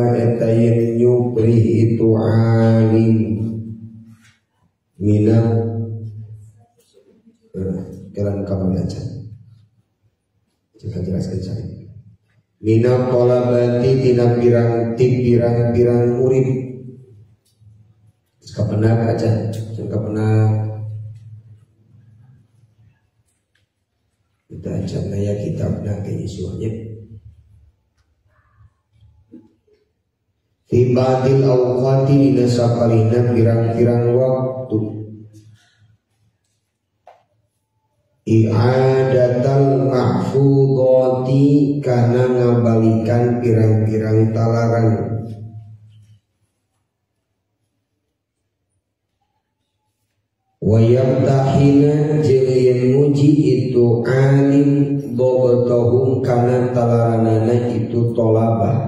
qaddama eta yen nyuprih itu alim minat kelan kamu aja jika jelaskan saya minat tolabati tina pirang ti pirang-pirang murid kapenak aja kapenak kita aja naya kitabna kenyusuannya fi ba'dil awqati dina sapalina pirang-pirang waktu i'adatal mahfudhati kana ngabalikan pirang-pirang talaran wa yamtahina jeung yen muji itu alim dhabtahum kana talaranana itu tolabah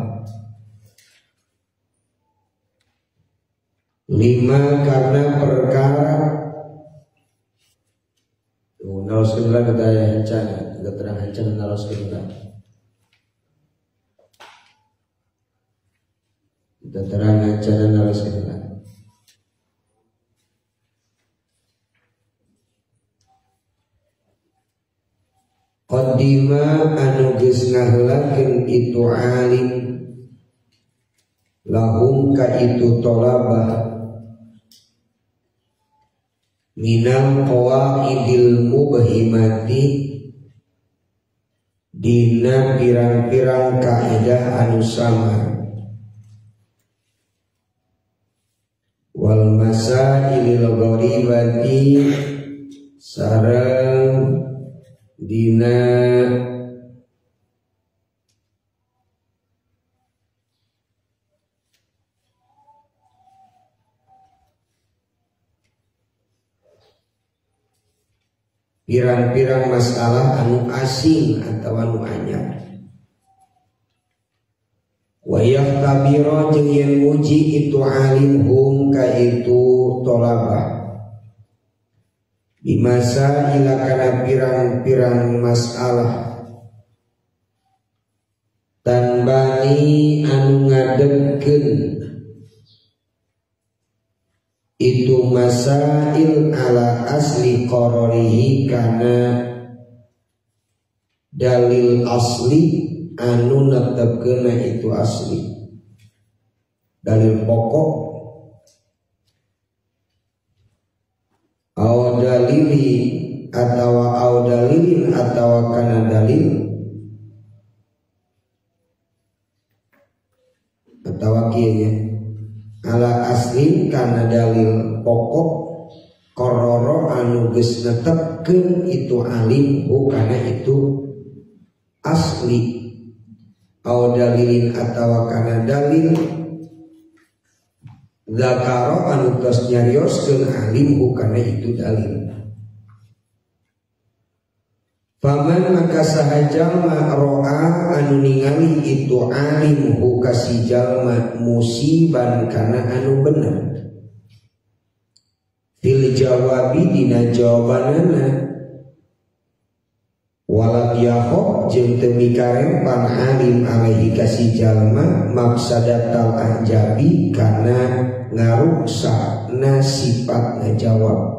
lima karena perkara naroskeun heula kita aya hancana kita terang hancana naroskeun heula kita terang hancana naroskeun heula qaddima anu geus ngaheulakeun itu alim lahum ka itu tolabah minal qawaidil mubhimati dina pirang-pirang kaidah anu samar wal masailil gharibati sareng dina pirang-pirang masalah anu asing atau anu anyar wa yahtabira jeung yen muji itu alim hum ka itu tolabah bimasa ila kana pirang-pirang masalah tanbani anu ngadegkeun itu masail ala asli qararihi kana dalil asli anu netepkeunna itu asli dalil pokok au dalili atawa au dalilin atawa kana dalil atawa kieu nya ala aslin kana dalil pokok kororo anu geus netepkeun itu alim kana itu asli au dalilin atawa kana dalil zakaro anu geus nyarioskeun alim kana itu dalil. Faman maka saha jalma ro'a anu ningali itu alim hu kasi jalma musiban kana anu bener fil jawabi dina jawabanana walam yahob jeung teu mikarempan alim alaihi kasi jalma mafsadatal anjabi kana ngaruksakna sifat ngajawab.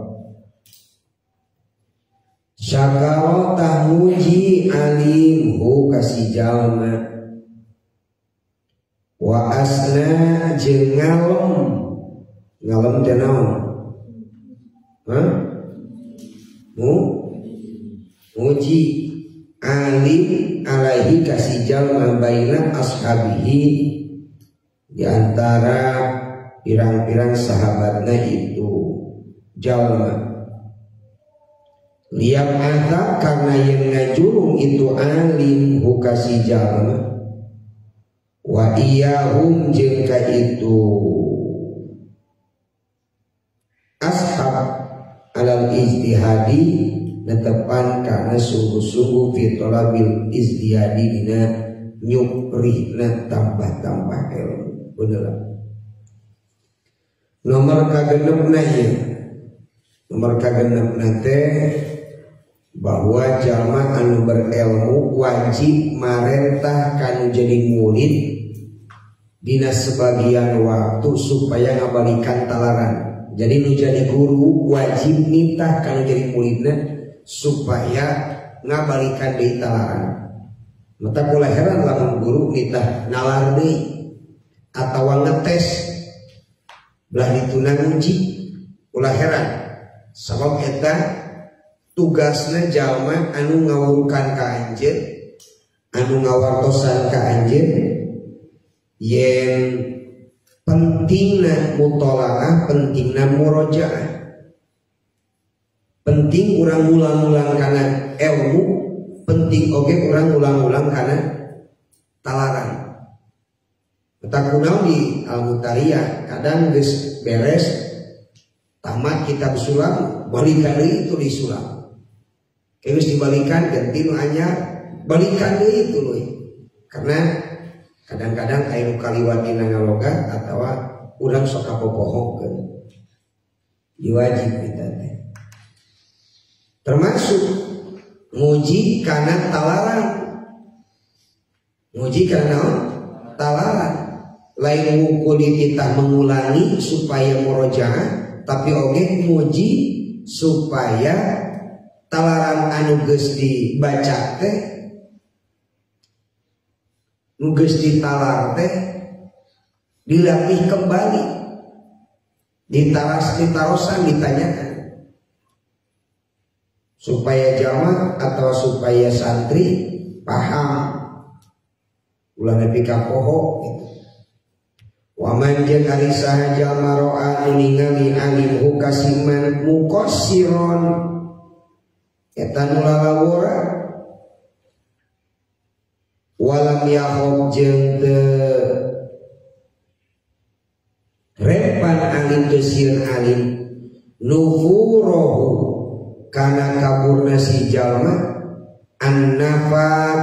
Syakaro tahmuji alim hu kasi jalma wa asna jeung ngalem ngalem teh naon? Hah? Muji alim alaihi kasi jalma baina ashabihi di antara pirang-pirang sahabatna itu jalma. Liap ata karena yang ngajurung itu alim hukasi jalma wa iyahum jeung ka itu ashab alal ijtihadi netepan karena sungguh-sungguh fi thalabil ijtihadi dina nyuprihna tambah-tambah ilmu. Bener. Nomor kagenepna ieu. Nomor kagenepna teh bahwa jalma anu berilmu wajib marentah kanu jadi murid dina sebagian waktu supaya ngabalikan talaran. Jadi nu jadi guru wajib nitah kana jadi muridna supaya ngabalikan deui talaran. Mata kula heran lamun guru nitah nalar deui atawa ngetes belah dituna nguji, ulah heran. Sabab eta tugasna jalma anu ngawurukan ka anjeun, anu ngawartosan ka anjeun yen pentingna mutolaah, pentingna murojaah. Penting urang ngulang-ulang kana ilmu, penting oge urang ngulang-ulang kana talaran. Eta kunaon di Al-Mutariyah kadang geus beres tamat kitab sulam, balikan deui itu di sulam. Geus dibalikan ganti nu anyar, balikan deui tuluy. Karena kadang-kadang aya nu kaliwat dina ngaloga atawa urang sok kapopohokeun. Diwajib eta teh. Termasuk nguji kana talaran. Nguji kana naon? Talaran. Lain ngukuli kita mengulangi supaya murojaah, tapi oge nguji supaya talaran anu geus dibaca teh, nu geus ditalar teh dilatih kembali, ditaras ditarosan, ditanyakan supaya jamaah atau supaya santri paham ulah nepi ka poho gitu. Waman jeung ari saha jalma ro'a nu ningali alimhu kasiman muqassiron eta nu lalawora walam yahob jeung teu repan alim teu sieun alim nufurohu kana kaburna si jalma annafat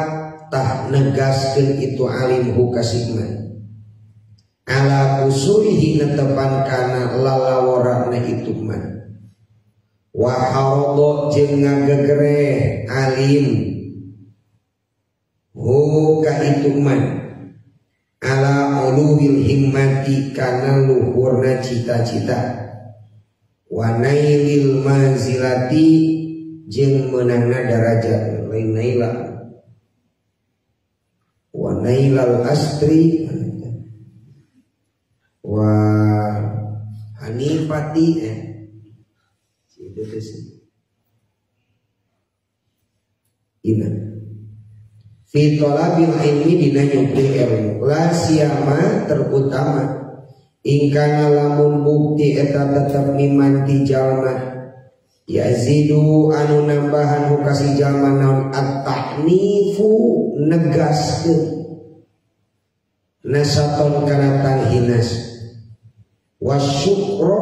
tah negaskeun itu alimhu kasiman ala usurihi netepan kana lalaworana itu mah wa harado jeung ngagegereh alim hu ka itu mah ala uluwil himmati kana luhurna cita-cita wa nailil manzilati jeung meunangna darajat lain naila wa nailal astri wa hanifati itu sih ina fi talabil ilmi dina nyupri ilmu la siyama terutama ingkana lamun bukti eta tetep mimanti jalma yazidu anu nambahan hukasi jalma naon at-tahnifu negaskeun nasaton kana tanghinas wasyukro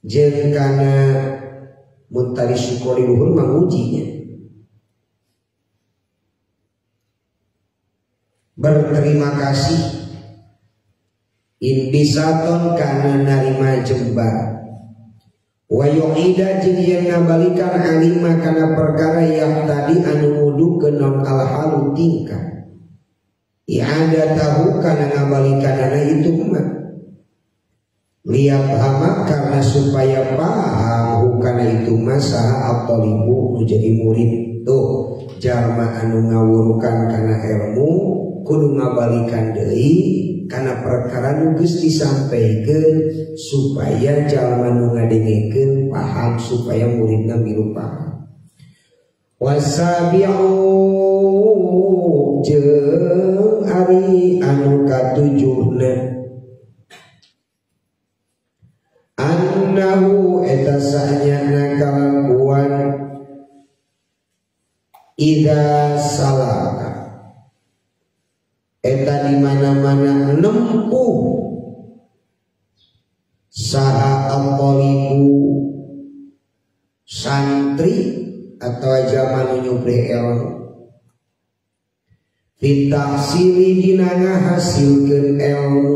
jeung kana mun tadi syukur di luhur mangujinya berterima kasih inbisaton kana narima jembar wa yu'ida jeung yen ngabalikan alima kana perkara yang tadi anu ngudukeun non alhalu tingkah i'ada tahu kana ngabalikanana itu mah liap hama karena supaya paham hukana itu mah saha at-talibu nu jadi murid tuh jalma anu ngawurukan kana ilmu kudu ngabalikan deui kana perkara nu geus disampaikeun supaya jalma nu ngadengekeun paham supaya muridna milu paham. Wasabi'u jeung ari anu katujuhna annahu eta sanyana kalakuan idza salaka eta di mana-mana nempuh saha at-talibu santri atau jalma nu nyupri ilmu fitahsili dina ngahasilkeun ilmu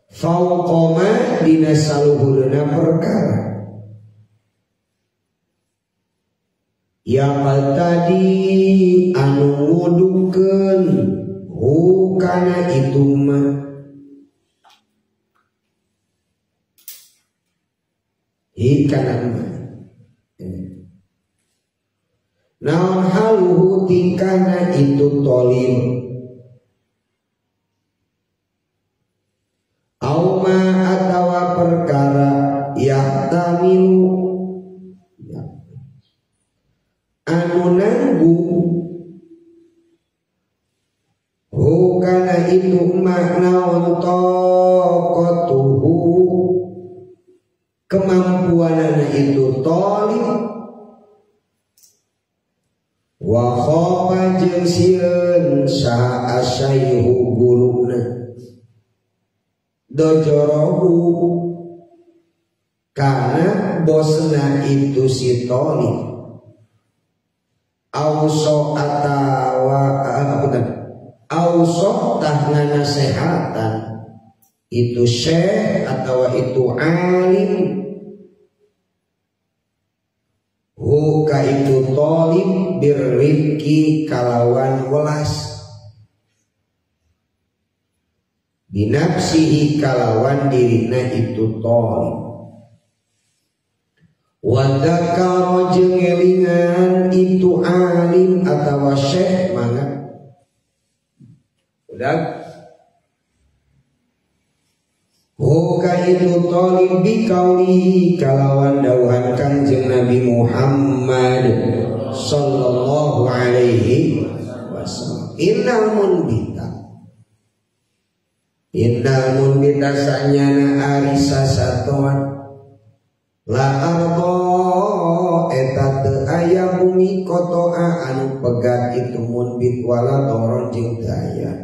fauqama dina saluhurna perkara Ya tadi anu ngudukeun hukana itu mah hikana mah naon haluhu tingkahna itu tolim auma atawa perkara yahtamilu anu nanggung hukana itu makna taqatuhu kemampuanana itu tolib wa khafa jeung sieun saha asyaihu guruna dojorohu karena bosna itu si tolib auso atawa bukan auso tah nasehatan itu syekh atau itu alim huka itu tolib birrifki kalawan welas binafsihi kalawan dirina itu tolib wadakaro jeung elingan itu alim atawa syekh mangga udah huka itu tolib bikauli kalawan dauhan Kangjeng Nabi Muhammad sallallahu alaihi wasallam innal munbita sanyana arisa satoan la ardo eta teu aya bumi kotoa anu pegat itu munbit wala doron jeung teu aya.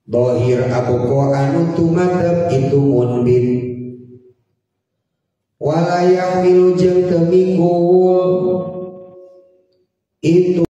Dohir abuko anu tumatep itu munbit walayah milu jeung teu mikul itu